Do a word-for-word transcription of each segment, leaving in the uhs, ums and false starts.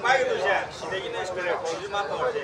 ꯄꯥꯏꯒꯗꯣꯏꯁꯦ ꯁꯤꯗꯒꯤꯅ school ꯌꯧꯐꯥꯎꯁꯤ ꯃꯥ ꯇꯧꯔꯁꯦ꯫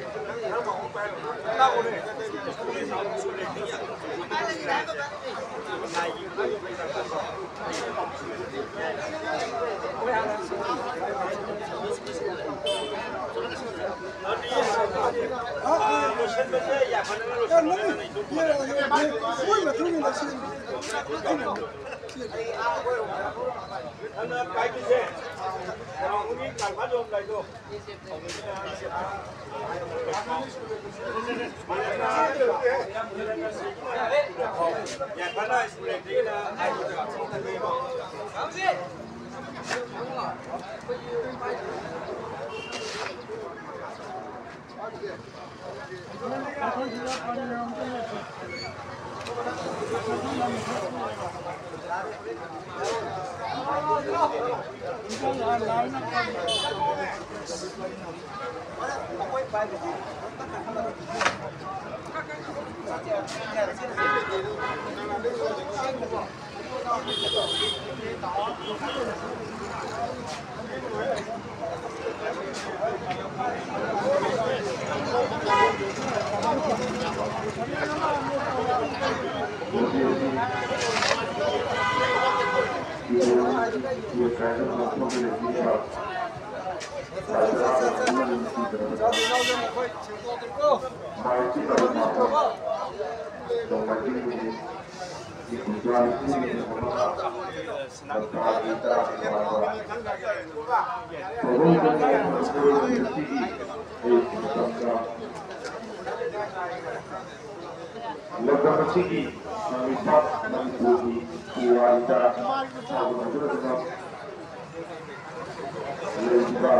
ꯂꯝꯗꯝ ꯑꯁꯤꯒꯤ ꯀꯪꯂꯩꯄꯥꯛ ꯃꯅꯤꯄꯨꯔꯒꯤ ꯄꯨꯋꯥꯔꯤꯗ ꯁꯥꯒꯣꯟꯅꯖꯔꯗꯨꯅ ꯂꯩꯔꯤꯕ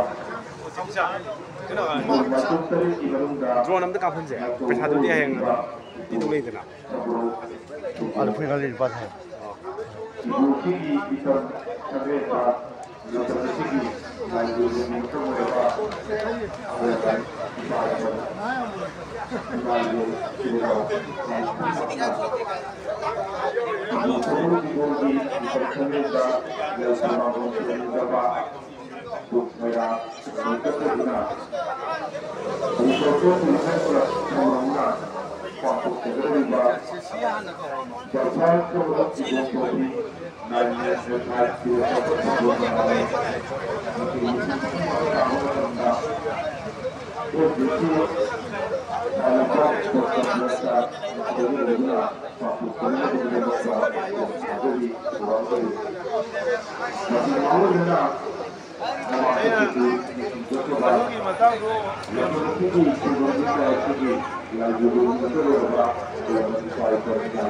ꯀꯩꯅꯣ, ꯃꯇꯝ ꯇꯔꯦꯠꯀꯤ ꯃꯅꯨꯡꯗ ꯗ꯭ꯔꯣꯟ ꯑꯝꯇ ꯀꯥꯞꯍꯟꯁꯦ꯫ ꯄꯩꯁꯥꯗꯨꯗꯤ ꯍꯌꯦꯡ ꯑꯗꯨꯝ ꯄꯤꯗꯧ ꯂꯩꯗꯅ꯫ ꯑꯗꯨ ꯐꯨꯔꯤꯠ ꯈꯜꯂꯤ ꯂꯨꯄꯥ ꯊꯥꯏ꯫ ꯏꯕꯣꯛꯀꯤ ꯏꯇꯝ ꯁꯪꯂꯦꯟꯗ ꯂꯝꯗꯝ ꯑꯁꯤꯒꯤ ꯂꯥꯏꯅꯤꯡ ꯑꯗꯨꯒꯤ ꯃꯇꯥꯡꯗꯣ ꯇꯧꯔꯤꯕ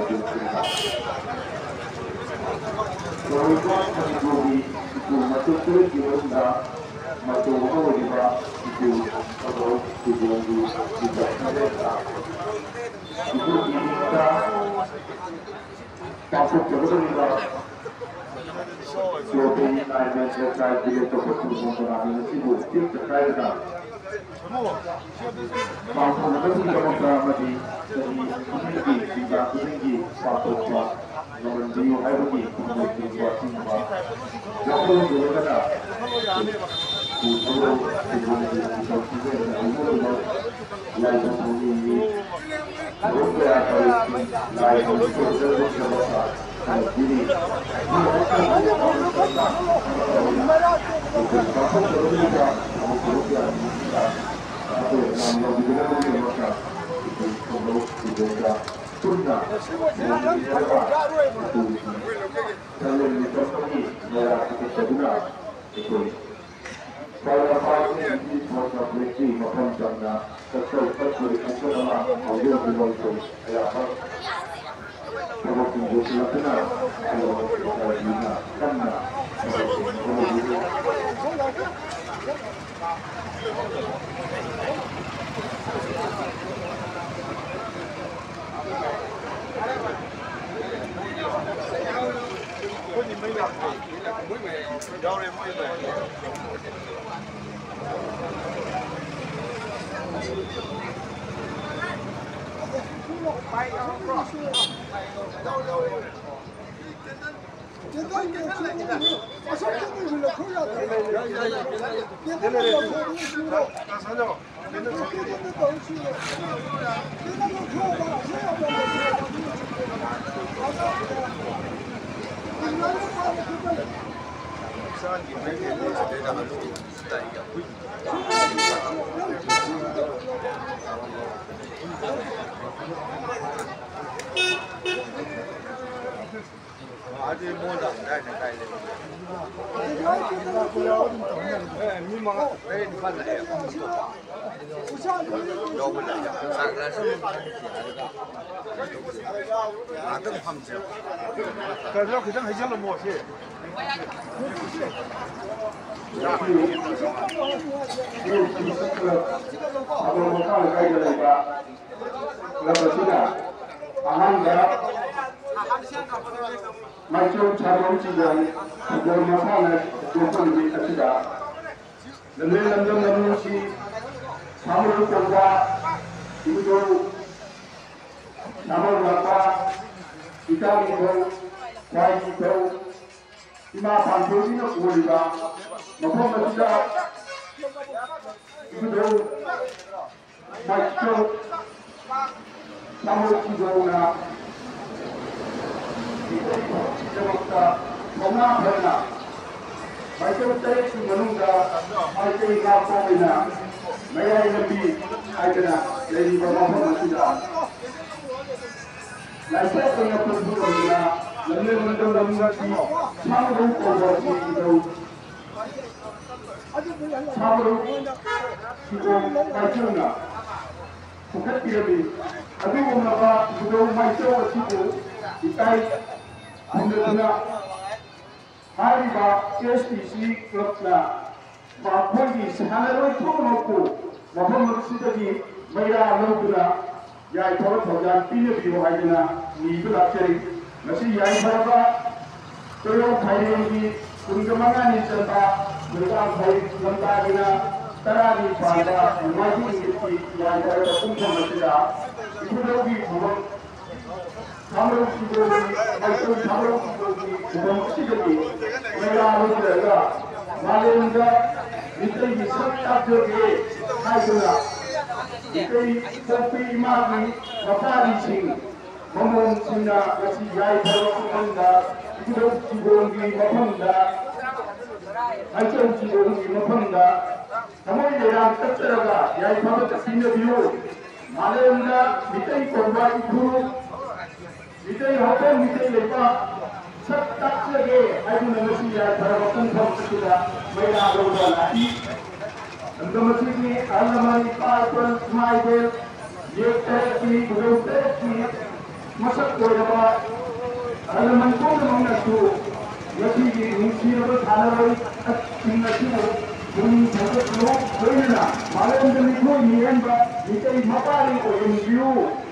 ꯃꯅꯤꯄꯨꯔꯒꯤ ꯁ꯭ꯀꯨꯜ ꯃꯇꯨꯡ ꯇꯔꯦꯠꯀꯤ ꯃꯅꯨꯡꯗ ꯃꯇꯧ ꯑꯃ ꯑꯣꯏꯔꯤꯕ ꯁ꯭ꯀꯨꯜ ꯑꯗꯣ ꯁ꯭ꯀꯨꯜꯒꯤ ꯇꯤꯆꯔ ꯈꯔ ꯁ꯭ꯀꯨꯜꯒꯤ ꯃꯤꯡꯗ ꯄꯥꯡꯊꯣꯛꯆꯒꯗꯧꯔꯤꯕ ꯆꯣꯊꯤ ꯅꯥꯏꯟ ꯃꯦꯟꯁ ꯇ꯭ꯔꯥꯏꯕ ꯚꯤꯂꯦꯖ ꯆꯥꯎꯈꯠ ꯊꯧꯔꯝ ꯇꯣꯔꯅꯥꯃꯦꯟ ꯑꯁꯤꯕꯨ ꯇꯦꯛꯇ ꯀꯥꯏꯗꯅ ꯄꯥꯡꯊꯣꯛꯅꯕꯒꯤꯗꯃꯛꯇ ꯑꯃꯗꯤ ꯆꯍꯤ ꯈꯨꯗꯤꯡꯒꯤ, ꯀꯨꯝꯖꯥ ꯈꯨꯗꯤꯡꯒꯤ ꯄꯥꯡꯊꯣꯛꯄ ꯉꯝꯍꯟꯕꯤꯌꯨ ꯍꯥꯏꯕꯒꯤ ꯊꯃꯣꯏ ꯁꯦꯡꯕ ꯑꯁꯤꯒꯨꯝꯕ ꯋꯥꯈꯜꯂꯣꯟ ꯂꯣꯏꯅꯅ ꯁ꯭ꯀꯨꯜ ꯊꯧꯔꯝ ꯁ꯭ꯀꯨꯜꯒꯤ ꯃꯇꯧ ꯈꯪꯖꯗꯅ ꯍꯧꯖꯤꯛ ꯍꯧꯖꯤꯛ ꯂꯥꯏꯕꯨ ꯊꯧꯅꯤꯡꯉꯤ꯫ ꯊꯕꯛ ꯀꯌꯥ ꯇꯧꯔꯤꯕꯁꯤꯡ ꯂꯥꯏ ꯍꯧꯖꯤꯛ ꯍꯧꯖꯤꯛ ꯊꯕꯛ ꯃꯐꯝ ꯆꯪꯅ ꯆꯠꯊꯣꯛ ꯆꯠꯄꯒꯤ ꯈꯣꯡꯆꯠ ꯑꯃ ꯍꯧꯖꯤꯛ ꯍꯧꯖꯤꯛ ꯂꯧꯗꯨꯅ ꯑꯌꯥꯝꯕ ꯊꯕꯛꯁꯤꯡ ꯂꯣꯏꯁꯤꯜꯂꯛꯇꯨꯅ ꯍꯥꯏꯔꯤꯕ ꯀꯟꯅ ꯊꯕꯛꯁꯤꯡ ꯍꯣꯠꯅꯕꯤꯔꯤ꯫ ꯌꯥꯎꯔꯦ ꯃꯣꯏ꯫ ꯑꯗꯨꯗꯤ ꯃꯉꯣꯟꯗ ꯍꯪꯗꯥꯏꯅꯦ ꯀꯥꯏ ꯂꯩ? ꯑꯦ, ꯃꯤ ꯃꯉꯥ, ꯇꯔꯦꯠ, ꯅꯤꯄꯥꯜ ꯂꯥꯛꯑꯦ꯫ ꯌꯧꯕ ꯂꯥꯛꯑꯦ꯫ ꯉꯥꯛꯇꯪ ꯐꯝꯁꯦ꯫ ꯀꯩꯅꯣ ꯈꯤꯇꯪ ꯍꯩꯖꯜꯂꯝꯃꯣ ꯁꯤ꯫ ꯊꯥꯕꯜ ꯃꯈꯥ ꯂꯩꯀꯥꯏꯗ ꯂꯩꯕ ꯀ꯭ꯂꯕ ꯑꯁꯤꯅ ꯑꯍꯥꯟꯕ ꯃꯥꯏꯆꯧ ꯁꯥꯗꯣꯟ ꯆꯤꯡꯗꯣꯟ ꯐꯨꯠꯕꯣꯜ ꯃꯁꯥꯟꯅ ꯍꯧꯗꯣꯛꯄ ꯅꯨꯃꯤꯠ ꯑꯁꯤꯗ ꯂꯝꯖꯦꯜ ꯂꯝꯖꯦꯜ ꯂꯝꯂꯨꯁꯤ ꯁꯥꯃꯔꯣꯏ ꯀꯧꯕ ꯏꯕꯨꯙꯧ ꯁꯥꯃꯔꯣꯏ ꯂꯥꯛꯄ ꯏꯆꯥ ꯅꯤꯡꯊꯧ ꯈ꯭ꯋꯥꯏ ꯅꯤꯡꯊꯧ ꯏꯃꯥ ꯄꯥꯟꯊꯣꯏꯕꯤꯅ ꯀꯣꯜꯂꯤꯕ ꯃꯐꯝ ꯑꯁꯤꯗ ꯏꯕꯨꯙꯧ ꯃꯥꯏꯆꯧ ꯁꯥꯃꯨ ꯈꯨꯗꯣꯡꯅ ꯃꯤꯇꯩꯒꯤꯗꯃꯛꯇ ꯊꯧꯅꯥ ꯐꯅ ꯃꯥꯏꯆꯧ ꯇꯔꯦꯠꯀꯤ ꯃꯅꯨꯡꯗ ꯃꯥꯏꯀꯩ ꯉꯥꯛꯄ ꯑꯣꯏꯅ ꯃꯌꯥꯏ ꯂꯝꯕꯤ ꯍꯥꯏꯗꯅ ꯂꯩꯔꯤꯕ ꯃꯐꯝ ꯑꯁꯤꯗ ꯂꯥꯏꯊꯣꯛ ꯑꯣꯏꯅ ꯄꯨꯟꯁꯤꯟꯗꯨꯅ ꯂꯝꯖꯦꯜ ꯂꯝꯖꯦꯜ ꯂꯝꯖꯤꯡ ꯁꯥꯡꯕ ꯀꯧꯕ ꯑꯁꯤ ꯏꯊꯧ ꯁꯥꯕꯔꯨꯛ ꯁꯤꯕꯣꯝ ꯃꯥꯏꯆꯧꯅ ꯄꯨꯈꯠꯄꯤꯔꯝꯃꯤ꯫ ꯑꯗꯨꯒꯨꯝꯂꯕ ꯁꯤꯕꯣꯝ ꯃꯥꯏꯆꯧ ꯑꯁꯤꯕꯨ ꯏꯀꯥꯏ ꯈꯨꯝꯅꯗꯨꯅ ꯍꯥꯏꯔꯤꯕ ꯑꯦꯁ ꯇꯤ ꯁꯤ ꯀ꯭ꯂꯕꯅ ꯃꯈꯣꯏꯒꯤ ꯁꯥꯟꯅꯔꯣꯏ ꯄꯨꯝꯅꯃꯛꯄꯨ ꯃꯐꯝ ꯑꯁꯤꯗꯒꯤ ꯃꯩꯔꯥ ꯂꯧꯗꯨꯅ ꯌꯥꯏꯐꯕ ꯊꯧꯖꯥꯜ ꯄꯤꯅꯕꯤꯌꯨ ꯍꯥꯏꯗꯨꯅ ꯅꯤꯕ ꯂꯥꯛꯆꯔꯤ꯫ ꯉꯁꯤ ꯌꯥꯏꯐꯔꯕ ꯆꯩꯔꯧ ꯐꯥꯏꯔꯦꯟꯒꯤ ꯀꯨꯟꯒ ꯃꯉꯥꯅꯤ ꯆꯟꯕ ꯂꯩꯕꯥꯛ ꯐꯩ ꯂꯝꯇꯥꯒꯤꯅ ꯇꯔꯥꯅꯤ ꯄꯥꯟꯕ ꯅꯣꯡꯃꯥꯏꯖꯤꯡ ꯅꯨꯃꯤꯠꯀꯤ ꯌꯥꯏꯐꯔꯕ ꯄꯨꯡꯐꯝ ꯑꯁꯤꯗ ꯏꯕꯨꯙꯧꯒꯤ ꯈꯨꯕꯝ ꯁꯥꯃꯔꯣꯏ ꯆꯤꯡꯒꯣꯡꯒꯤ, ꯃꯩꯇꯩ ꯁꯥꯃꯔꯣꯏ ꯆꯤꯡꯒꯣꯡꯒꯤ ꯈꯨꯕꯝ ꯑꯁꯤꯗꯒꯤ ꯃꯩꯔꯥ ꯂꯧꯖꯔꯒ ꯃꯥꯂꯦꯝꯗ ꯃꯤꯇꯩꯒꯤ ꯁꯛ ꯇꯥꯛꯆꯒꯦ ꯍꯥꯏꯗꯨꯅ ꯃꯤꯇꯩ ꯄꯣꯛꯄꯤ ꯏꯃꯥꯒꯤ ꯃꯄꯥꯔꯤꯁꯤꯡ ꯃꯃꯣꯝꯁꯤꯡꯅ ꯉꯁꯤ ꯌꯥꯏꯐꯔꯕ ꯈꯨꯐꯝꯗ ꯏꯕꯨꯙꯧ ꯆꯤꯡꯒꯣꯡꯒꯤ ꯃꯐꯝꯗ, ꯂꯥꯏꯆꯧ ꯆꯤꯡꯒꯣꯡꯒꯤ ꯃꯐꯝꯗ ꯊꯃꯣꯏ ꯂꯩꯔꯥꯡ ꯀꯠꯆꯔꯒ ꯌꯥꯏꯐꯕ ꯄꯤꯅꯕꯤꯌꯨ꯫ ꯃꯥꯂꯦꯝꯗ ꯃꯤꯇꯩ ꯀꯧꯕ ꯏꯐꯨꯔꯨꯞ, ꯃꯤꯇꯩ ꯍꯧꯔꯛꯐꯝ, ꯃꯤꯇꯩ ꯂꯩꯕꯥꯛ ꯁꯛ ꯇꯥꯛꯆꯒꯦ ꯍꯥꯏꯗꯨꯅ ꯉꯁꯤ ꯌꯥꯏꯐꯔꯕ ꯄꯨꯡꯐꯝ ꯑꯁꯤꯗ ꯃꯩꯔꯥ ꯂꯧꯕ ꯂꯥꯛꯏ꯫ ꯂꯝꯗꯝ ꯑꯁꯤꯒꯤ ꯑꯍꯜ ꯂꯃꯟ, ꯏꯄꯥ ꯏꯄꯨ, ꯏꯃꯥ ꯏꯕꯦꯜ, ꯌꯦꯛ ꯇꯔꯦꯠꯀꯤ, ꯈꯨꯗꯧ ꯇꯔꯦꯠꯀꯤ ꯃꯁꯛ ꯑꯣꯏꯔꯕ ꯑꯍꯜ ꯂꯃꯟ ꯄꯨꯝꯅꯃꯛꯅꯁꯨ ꯉꯁꯤꯒꯤ ꯅꯨꯡꯁꯤꯔꯕ ꯁꯥꯟꯅꯔꯣꯏꯁꯤꯡ ꯑꯁꯤꯕꯨ ꯄꯨꯛꯅꯤꯡ ꯊꯧꯒꯠꯄ ꯂꯣꯏꯅꯅ ꯃꯥꯂꯦꯝꯗ ꯃꯤꯊꯣꯏ ꯃꯤꯍꯦꯟꯕ ꯃꯤꯇꯩ ꯃꯄꯥꯔꯤ ꯑꯣꯏꯍꯟꯕꯤꯌꯨ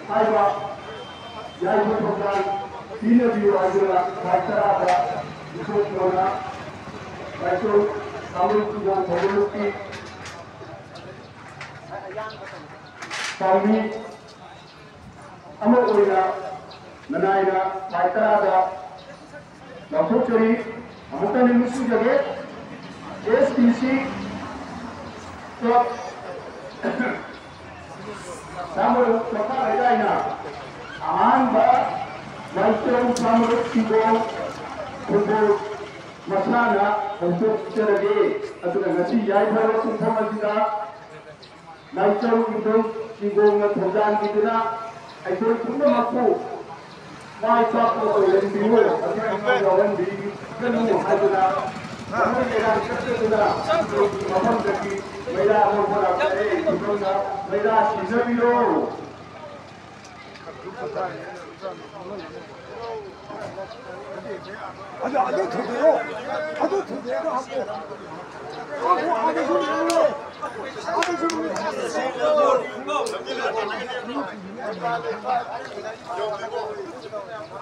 ꯍꯥꯏꯕ ꯌꯥꯏꯐ ꯊꯧꯖꯥꯜ ꯄꯤꯅꯕꯤꯌꯨ ꯍꯥꯏꯗꯨꯅ ꯈ꯭ꯋꯥꯏ ꯇꯔꯥꯗ ꯏꯁꯣꯔ ꯀꯣꯟꯅ ꯂꯥꯏꯁꯣꯟ ꯀꯥꯡꯂꯨꯞ ꯈꯨꯕꯣꯡ ꯊꯧꯒꯠꯂꯨꯛꯀꯤ ꯄꯥꯡꯃꯤ ꯑꯃ ꯑꯣꯏꯅ ꯅꯅꯥꯏꯅ ꯈ꯭ꯋꯥꯏ ꯇꯔꯥꯗ ꯂꯥꯎꯊꯣꯛꯆꯔꯤ꯫ ꯑꯃꯨꯛꯇ ꯅꯤꯡꯁꯤꯡꯖꯒꯦ, ꯑꯦꯁ ꯇꯤ ꯁꯤ ꯀ꯭ꯂꯕ ꯁꯥꯃꯔꯣꯛ ꯃꯈꯥ ꯂꯩꯀꯥꯏꯅ ꯑꯍꯥꯟꯕ ꯂꯥꯏꯁꯣꯟ ꯁꯥꯃꯔꯣꯛ ꯆꯤꯡꯒꯣꯡ ꯐꯨꯠꯕꯣꯜ ꯃꯁꯥꯟꯅ ꯍꯧꯗꯣꯛꯆꯔꯒꯦ꯫ ꯑꯗꯨꯅ ꯉꯁꯤ ꯌꯥꯏꯐꯔꯕ ꯄꯨꯡꯐꯝ ꯑꯁꯤꯗ ꯂꯥꯏꯆꯧ ꯏꯕꯨꯙꯧ ꯆꯤꯡꯒꯣꯡꯅ ꯊꯧꯖꯥꯟꯕꯤꯗꯨꯅ ꯑꯩꯈꯣꯏ ꯄꯨꯝꯅꯃꯛꯄꯨ ꯃꯥꯏ ꯄꯥꯛꯄ ꯑꯣꯏꯍꯟꯕꯤꯌꯨ, ꯑꯁꯣꯏ ꯑꯉꯥꯝ ꯌꯥꯎꯍꯟꯕꯤꯒꯅꯨ ꯍꯥꯏꯗꯨꯅ ꯊꯃꯣꯏ ꯂꯩꯔꯥꯡ ꯀꯠꯆꯗꯨꯅ ꯃꯐꯝꯗꯒꯤ ꯃꯩꯔꯥ ꯂꯧꯕ ꯂꯥꯛꯆꯔꯦ꯫ ꯈꯨꯗꯣꯜꯅ ꯃꯩꯔꯥ ꯁꯤꯟꯅꯕꯤꯔꯣ꯫ ꯑꯗꯨ, ꯑꯗꯨ ꯊꯨꯗꯦꯛꯑꯣ꯫ ꯑꯗꯨ ꯊꯨꯗꯦꯛꯑꯒ ꯍꯥꯞꯄꯣ꯫ ꯍꯥꯞꯄꯣ, ꯑꯗꯨꯁꯨ ꯂꯧꯔꯣ꯫ ꯑꯗꯨꯁꯨ ꯂꯧꯔꯣ꯫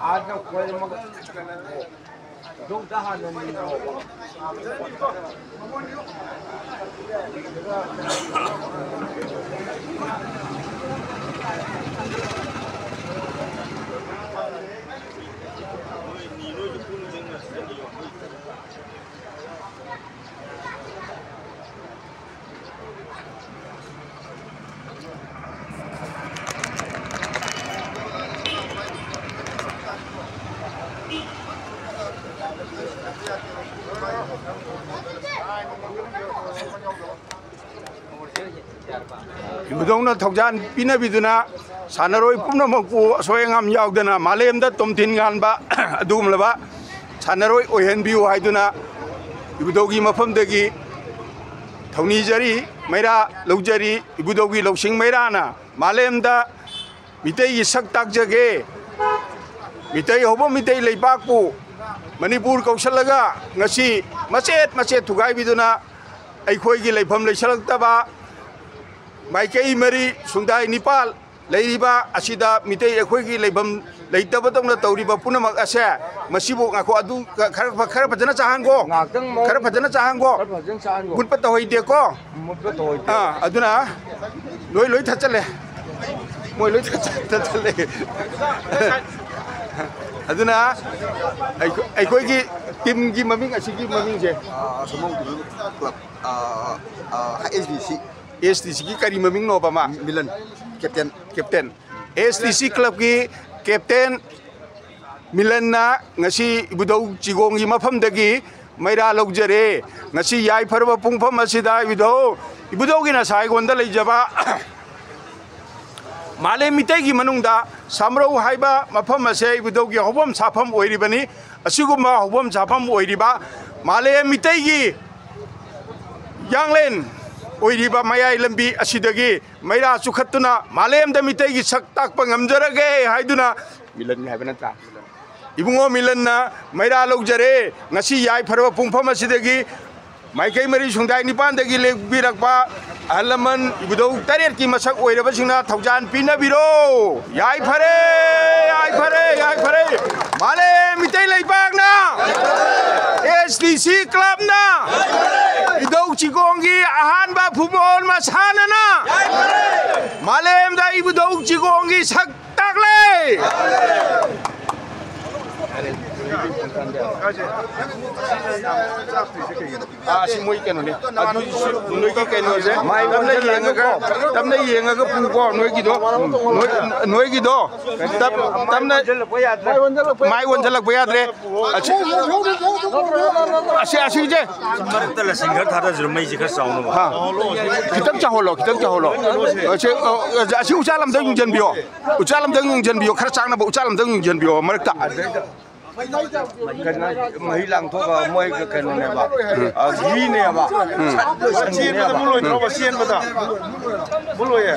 ꯑꯥꯗ ꯀꯣꯏꯔꯝꯃꯒ ꯏꯕꯨꯙꯧꯅ ꯊꯧꯖꯥꯜ ꯄꯤꯅꯕꯤꯗꯨꯅ ꯁꯥꯟꯅꯔꯣꯏ ꯄꯨꯝꯅꯃꯛꯄꯨ ꯑꯁꯣꯏ ꯑꯉꯥꯝ ꯌꯥꯎꯗꯅ ꯃꯥꯂꯦꯝꯗ ꯇꯣꯝꯊꯤꯟ ꯉꯥꯟꯕ ꯑꯗꯨꯒꯨꯝꯂꯕ ꯁꯥꯟꯅꯔꯣꯏ ꯑꯣꯏꯍꯟꯕꯤꯌꯨ ꯍꯥꯏꯗꯨꯅ ꯏꯕꯨꯙꯧꯒꯤ ꯃꯐꯝꯗꯒꯤ ꯊꯧꯅꯤꯖꯔꯤ, ꯃꯩꯔꯥ ꯂꯧꯖꯔꯤ꯫ ꯏꯕꯨꯙꯧꯒꯤ ꯂꯧꯁꯤꯡ ꯃꯩꯔꯥꯅ ꯃꯥꯂꯦꯝꯗ ꯃꯤꯇꯩꯒꯤ ꯁꯛ ꯇꯥꯛꯆꯒꯦ꯫ ꯃꯤꯇꯩ ꯍꯧꯕ ꯃꯤꯇꯩ ꯂꯩꯕꯥꯛꯄꯨ ꯃꯅꯤꯄꯨꯔ ꯀꯧꯁꯜꯂꯒ ꯉꯁꯤ ꯃꯆꯦꯠ ꯃꯆꯦꯠ ꯊꯨꯒꯥꯏꯕꯤꯗꯨꯅ ꯑꯩꯈꯣꯏꯒꯤ ꯂꯩꯐꯝ ꯂꯩꯁꯜꯂꯛꯇꯕ ꯃꯥꯏꯀꯩ ꯃꯔꯤ, ꯁꯨꯡꯗꯥꯏ ꯅꯤꯄꯥꯜ ꯂꯩꯔꯤꯕ ꯑꯁꯤꯗ ꯃꯤꯇꯩ ꯑꯩꯈꯣꯏꯒꯤ ꯂꯩꯐꯝ ꯂꯩꯇꯕꯗꯧꯅ ꯇꯧꯔꯤꯕ ꯄꯨꯝꯅꯃꯛ ꯑꯁꯦ, ꯃꯁꯤꯕꯨ ꯉꯥꯏꯈꯣ, ꯑꯗꯨ ꯈꯔ, ꯈꯔ ꯐꯖꯅ ꯆꯥꯍꯟꯒꯣ꯫ ꯉꯥꯏꯍꯥꯛꯇꯪ ꯃꯑꯣꯡ ꯈꯔ ꯐꯖꯅ ꯆꯥꯍꯟꯒꯣ꯫ ꯈꯔ ꯐꯖꯅ ꯆꯥꯍꯟꯒꯣ꯫ ꯃꯨꯠꯄ ꯇꯧꯍꯩꯗꯦꯀꯣ꯫ ꯃꯨꯠꯄ ꯇꯧꯍꯩꯗꯦ꯫ ꯑꯥ, ꯑꯗꯨꯅ ꯂꯣꯏ, ꯂꯣꯏ ꯊꯠꯆꯜꯂꯦ꯫ ꯃꯣꯏ ꯂꯣꯏ ꯊꯠꯆ-, ꯊꯠꯆꯜꯂꯦ꯫ ꯑꯗꯨꯅ ꯑꯩꯈꯣꯏ, ꯑꯩꯈꯣꯏꯒꯤ ꯇꯤꯝꯒꯤ ꯃꯃꯤꯡ, ꯑꯁꯤꯒꯤ ꯃꯃꯤꯡꯁꯦ? ꯑꯥ, ꯁꯣꯃꯣꯟ ꯀ꯭ꯂꯕ, ꯑꯥ, ꯑꯥ, ꯑꯦꯁ ꯗꯤ ꯁꯤ꯫ ꯑꯦꯁ ꯗꯤ ꯁꯤꯒꯤ ꯀꯔꯤ ꯃꯃꯤꯡꯅꯣꯕ ꯃꯥ? Milan, captain. Captain. S D ꯁꯤ ꯀ꯭ꯂꯕꯀꯤ ꯀꯦꯞꯇꯦꯟ ꯃꯤꯂꯟꯅ ꯉꯁꯤ ꯏꯕꯨꯙꯧ ꯆꯤꯒꯣꯡꯒꯤ ꯃꯐꯝꯗꯒꯤ ꯃꯩꯔꯥ ꯂꯧꯖꯔꯦ꯫ ꯉꯁꯤ ꯌꯥꯏꯐꯔꯕ ꯄꯨꯡꯐꯝ ꯑꯁꯤꯗ ꯏꯕꯨꯙꯧ, ꯏꯕꯨꯙꯧꯒꯤ ꯅꯁꯥ ꯑꯩꯉꯣꯟꯗ ꯂꯩꯖꯕ ꯃꯥꯂꯦꯝ ꯃꯤꯇꯩꯒꯤ ꯃꯅꯨꯡꯗ ꯁꯥꯃꯔꯧ ꯍꯥꯏꯕ ꯃꯐꯝ ꯑꯁꯦ ꯏꯕꯨꯙꯧꯒꯤ ꯍꯧꯐꯝ ꯁꯥꯐꯝ ꯑꯣꯏꯔꯤꯕꯅꯤ꯫ ꯑꯁꯤꯒꯨꯝꯕ ꯍꯧꯐꯝ ꯁꯥꯐꯝ ꯑꯣꯏꯔꯤꯕ ꯃꯥꯂꯦꯝ ꯃꯤꯇꯩꯒꯤ ꯌꯥꯡꯂꯦꯟ ꯑꯣꯏꯔꯤꯕ ꯃꯌꯥꯏ ꯂꯝꯕꯤ ꯑꯁꯤꯗꯒꯤ ꯃꯩꯔꯥ ꯆꯨꯈꯠꯇꯨꯅ ꯃꯥꯂꯦꯝꯗ ꯃꯤꯇꯩꯒꯤ ꯁꯛ ꯇꯥꯛꯄ ꯉꯝꯖꯔꯒꯦ ꯍꯥꯏꯗꯨꯅ, ꯃꯤꯂꯟ ꯍꯥꯏꯕ ꯅꯠꯇ꯭ꯔꯥ? ꯏꯕꯨꯡꯉꯣ ꯃꯤꯂꯟꯅ ꯃꯩꯔꯥ ꯂꯧꯖꯔꯦ꯫ ꯉꯁꯤ ꯌꯥꯏꯐꯔꯕ ꯄꯨꯡꯐꯝ ꯑꯁꯤꯗꯒꯤ ꯃꯥꯏꯀꯩ ꯃꯔꯤ ꯁꯨꯡꯗꯥꯏ ꯅꯤꯄꯥꯟꯗꯒꯤ ꯂꯦꯛꯄꯤꯔꯛꯄ ꯑꯍꯜ ꯂꯃꯟ ꯏꯕꯨꯙꯧ ꯇꯔꯦꯠꯀꯤ ꯃꯁꯛ ꯑꯣꯏꯔꯕꯁꯤꯡꯅ ꯊꯧꯖꯥꯟ ꯄꯤꯅꯕꯤꯔꯣ꯫ ꯌꯥꯏꯐꯔꯦ, ꯌꯥꯏꯐꯔꯦ, ꯌꯥꯏꯐꯔꯦ꯫ ꯃꯥꯂꯦꯝ ꯃꯤꯇꯩ ꯂꯩꯕꯥꯛꯅ, ꯑꯦꯁ ꯇꯤ ꯁꯤ ꯀ꯭ꯂꯕꯅ, ꯏꯙꯧ ꯆꯤꯒꯣꯡꯒꯤ ꯑꯍꯥꯟꯕ ꯐꯨꯠꯕꯣꯜ ꯃꯁꯥꯟꯅꯅ ꯃꯥꯂꯦꯝꯗ ꯏꯕꯨꯙꯧ ꯆꯤꯒꯣꯡꯒꯤ ꯁꯛ ꯇꯥꯛꯂꯦ꯫ ꯑꯥ, ꯁꯤ ꯃꯣꯏ ꯀꯩꯅꯣꯅꯦ꯫ ꯑꯗꯨ ꯅꯣꯏꯒꯤ ꯀꯩꯅꯣꯁꯦ ꯇꯞꯅ ꯌꯦꯡꯉꯒ, ꯇꯞꯅ ꯌꯦꯡꯉꯒ ꯄꯨꯀꯣ, ꯅꯣꯏꯒꯤꯗꯣ꯫ ꯅꯣꯏ-, ꯅꯣꯏꯒꯤꯗꯣ ꯇꯞ-, ꯇꯞꯅ꯫ ꯃꯥꯏ ꯑꯣꯟꯁꯤꯜꯂꯛꯄ ꯌꯥꯗ꯭ꯔꯦ꯫ ꯑꯁꯤ, ꯑꯁꯤ, ꯑꯁꯤꯁꯦ꯫ ꯃꯔꯛꯇ ꯂꯁꯤꯡ ꯈꯔ ꯊꯥꯗꯁꯤꯔꯣ, ꯃꯩꯁꯦ ꯈꯔ ꯆꯥꯎꯅꯕ? ꯍꯥ꯫ ꯈꯤꯇꯪ ꯆꯥꯎꯍꯜꯂꯣ, ꯈꯤꯇꯪ ꯆꯥꯎꯍꯜꯂꯣ꯫ ꯑꯁꯤ, ꯑ, ꯑꯁꯤ ꯎꯆꯥ ꯂꯝꯗ ꯌꯨꯡꯁꯤꯟꯕꯤꯌꯣ꯫ ꯎꯆꯥ ꯂꯝꯗ ꯌꯨꯡꯁꯤꯟꯕꯤꯌꯣ, ꯈꯔ ꯆꯥꯡꯅꯕ ꯎꯆꯥ ꯂꯝꯗ ꯌꯨꯡꯁꯤꯟꯕꯤꯌꯣ ꯃꯔꯛꯇ꯫ ꯀꯩꯅꯣ, ꯃꯍꯤ ꯂꯥꯡꯊꯣꯛꯑꯒ ꯃꯣꯏ ꯀꯩꯅꯣꯅꯦꯕ꯫ ꯑ, ꯘꯤꯅꯦꯕ꯫ ꯁꯠ ꯂꯣꯏꯁꯟꯕꯤꯅꯦꯕ꯫ ꯆꯦꯟꯕꯗ ꯃꯨꯠꯂꯣꯏꯗ꯭ꯔꯣꯕ, ꯆꯦꯟꯕꯗ? ꯃꯨꯠꯂꯣꯏꯌꯦ꯫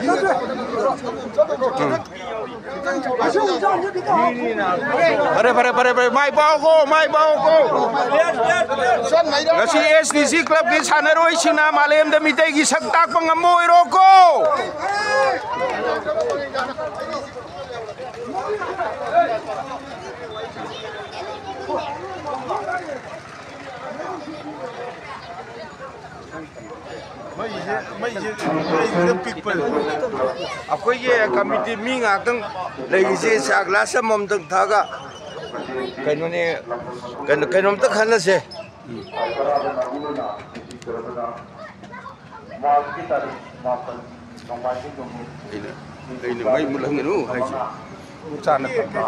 ꯐꯔꯦ, ꯐꯔꯦ, ꯐꯔꯦ, ꯐꯔꯦ꯫ ꯃꯥꯏ ꯄꯥꯛꯑꯣꯀꯣ, ꯃꯥꯏ ꯄꯥꯛꯑꯣꯀꯣ꯫ ꯉꯁꯤ ꯑꯦꯁ ꯇꯤ ꯁꯤ ꯀ꯭ꯂꯕꯀꯤ ꯁꯥꯟꯅꯔꯣꯏꯁꯤꯡꯅ ꯃꯥꯂꯦꯝꯗ ꯃꯤꯇꯩꯒꯤ ꯁꯛ ꯇꯥꯛꯄ ꯉꯝꯃꯣꯏꯔꯣꯀꯣ꯫ ꯃꯩꯁꯦ, ꯃꯩꯁꯦ, ꯃꯩꯁꯦ ꯄꯤꯛꯄꯅꯦ꯫ ꯑꯩꯈꯣꯏꯒꯤ ꯀꯃꯤꯇꯤ ꯃꯤ ꯉꯥꯛꯇꯪ ꯂꯩꯔꯤꯁꯦ, ꯆꯥ ꯒ꯭ꯂꯥꯁ ꯑꯃꯃꯝꯇꯪ ꯊꯛꯑꯒ ꯀꯩꯅꯣꯅꯦ, ꯀꯩꯅꯣ, ꯀꯩꯅꯣꯝꯇ ꯈꯟꯅꯁꯦ꯫ ꯃꯥꯔꯆꯀꯤ ꯇꯥꯔꯤꯛ ꯃꯥꯄꯟ, ꯅꯣꯡꯃꯥꯏꯖꯤꯡ ꯅꯨꯃꯤꯠ꯫ ꯑꯩꯅ, ꯑꯩꯅ ꯃꯩ ꯃꯨꯠꯍꯟꯒꯅꯨ ꯍꯥꯏꯁꯦ꯫ ꯆꯥꯅ ꯐꯠꯇ꯭ꯔꯣ?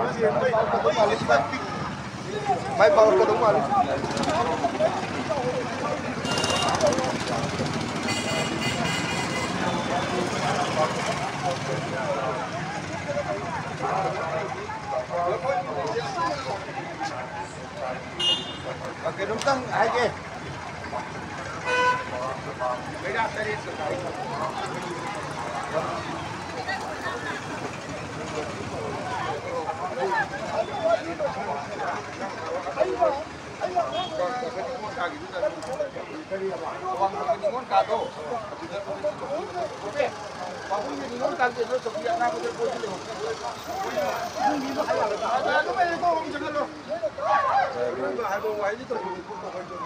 ꯃꯥꯏ ꯄꯥꯛꯂꯛꯀꯗꯧ ꯃꯥꯜꯂꯤ꯫ ꯀꯩꯅꯣꯝꯇꯪ ꯍꯥꯏꯒꯦ꯫ ꯀꯔꯤ ꯍꯥꯏꯕ? ꯑꯋꯥꯡ ꯊꯪꯕ ꯅꯤꯉꯣꯜ ꯀꯥꯗꯣ꯫ ꯄꯥꯕꯨꯡꯒꯤ ꯅꯤꯉꯣꯜ ꯀꯥꯗꯣ ꯅꯣꯏ ꯆꯧꯀ꯭ꯔꯤ ꯑꯅꯥꯕꯗ ꯄꯣꯠꯇꯤ ꯂꯩꯍꯧꯗꯦ꯫ ꯑꯗꯨꯃꯥꯏꯅ ꯀꯣꯛ ꯑꯃ ꯆꯪꯍꯜꯂꯣ꯫ ꯑꯔꯣꯏꯕ ꯍꯥꯏꯕ ꯋꯥꯍꯩꯗꯤ ꯇꯧꯕꯅꯤ, ꯀꯣꯛ ꯇꯧꯕ ꯍꯥꯏꯗꯣ꯫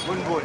ꯕꯨꯟꯕꯨꯟ꯫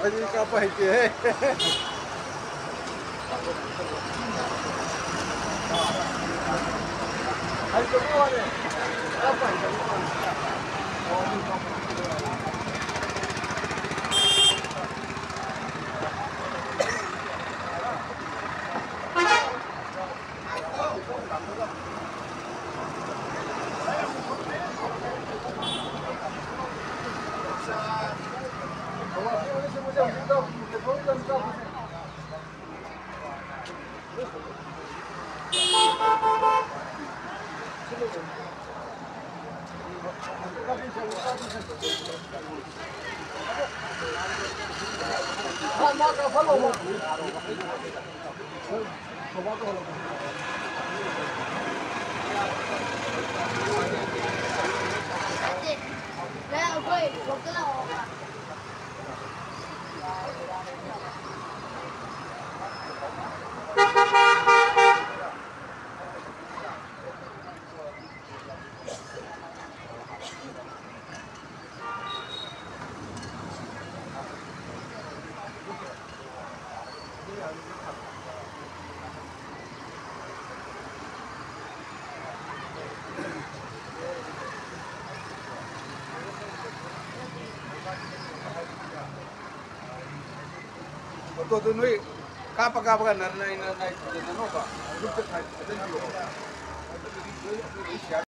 ꯑꯩꯗꯤ ꯀꯥꯞꯄ ꯍꯩꯇꯦꯍꯦ꯫ ꯍꯩꯇꯕꯩ ꯋꯥꯅꯦ꯫ ꯀꯥꯞꯄ ꯍꯩꯇꯕꯩ ꯋꯥꯅꯦ꯫ ꯇꯣ ꯑꯗꯨ ꯅꯣꯏ ꯀꯥꯞꯄ ꯀꯥꯞꯄꯒ ꯅꯔ ꯅꯥꯏ ꯅꯔ ꯅꯥꯏ ꯊꯤꯖꯤꯟꯅꯅꯣꯕ꯫ ꯒ꯭ꯔꯨꯞꯇ ꯊꯥ-, ꯊꯥꯖꯤꯟꯕꯤꯌꯣꯕ꯫ ꯑꯗꯨꯗꯤ ꯅꯣꯏ ꯑꯩꯈꯣꯏ ꯂꯣꯏ ꯁꯤꯌꯥꯔ